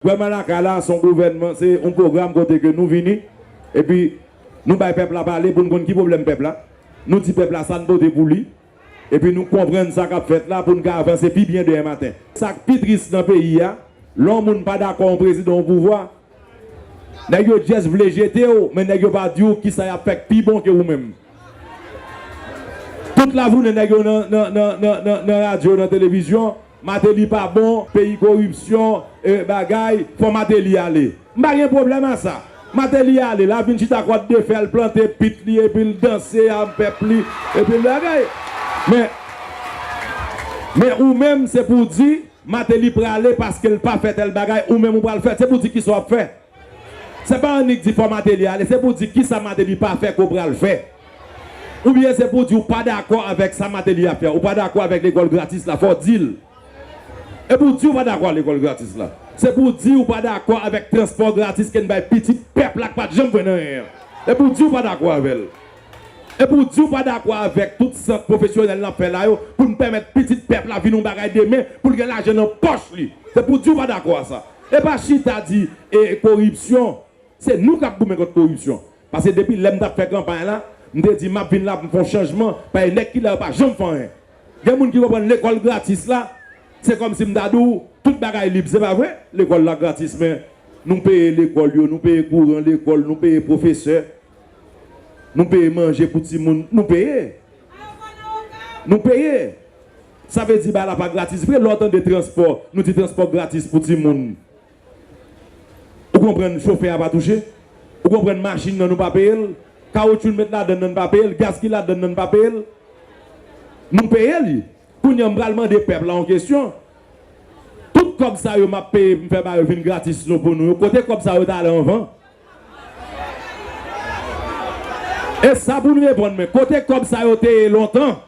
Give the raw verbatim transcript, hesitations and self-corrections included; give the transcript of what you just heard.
Gouvernement la ka la, se yon gouvènman, se yon pwogram kote ke nou vini, epi nou bay pèp la pale pou n konn ki pwoblèm pèp la. Nou di pèp la sa n pote pou li, epi nou konprann sa k ap fèt la pou n ka avanse pi byen demen maten. Sa k pi tris nan peyi a, lè yon moun pa dakò yon prezidan yon pouvwa, nèg yo just vle jete w, men nèg yo pa di w kisa y ap fè k pi bon ke ou menm. Tout lajounen nèg yo nan, nan, nan, nan, nan, nan radyo, nan televizyon, Martelly pa bon, peyi koripsyon, e, bagay, fò Martelly ale. M pa gen pwoblèm a sa. Martelly ale, l a vin chita Kwadèfè, l plante pit li, epi l danse ak pèp li, epi l bagay. Men, men ou menm, se pou di, Martelly prale paske l pa fè tèl bagay, ou menm ou pral fè, se pou di kisa w ap fè. Se pa annik di fò Martelly ale, se pou di kisa Martelly pa fè ke w pral fè. Oubyen se pou di w pa dakò avèk sa Martelly ap fè, ou pa dakò avèk lekòl gratis la, fò w di l. E pou di w pa dakò ak lekòl gratis la. Se pou di w pa dakò avèk transpò gratis ke n bay pitit pèp la k pa t janm jwenn anyen an. E pou di w pa dakò avè l. E pou di w pa dakò avèk tout sant pwofesyonèl n ap fè la yo, pou n pèmèt pitit pèp la vin yon bagay demen, pou l gen lajan nan pòch li. Se pou di w pa dakò a sa. E pa chita di, e, koripsyon. Se nou k ap goumen kont koripsyon. Paske depi lè m t ap fè kanpay la, m te di m ap vin la pou m fè yon chanjman, paske nèg ki la yo pa janm fè anyen. Gen moun ki konprann lekòl gratis la, se kòmsi m ta di w, tout bagay lib, se pa vre? Lekòl la gratis, men nou peye lekòl yo, nou peye kouran lekòl, nou peye pwofesè, nou peye manje pou timoun, nou peye. Nou peye. Sa vle di bagay la pa gratis vre, lè w tande transpò, nou di transpò gratis pou timoun. Ou konprann chofè a pa touche? Ou konprann machin nan nou pa peye l? Kawoutchou n met ladann nan n pa peye l? Gaz ki ladann nan n pa peye l? Nou peye li. Kounye a m pral mande pèp la yon kesyon. Tout kòb sa yo m ap peye pou m fè bagay yo vin gratis nou pou nou yo, kote kòb sa yo t ale anvan? E sa pou n reponn, men kote kòb sa yo te ye lontan?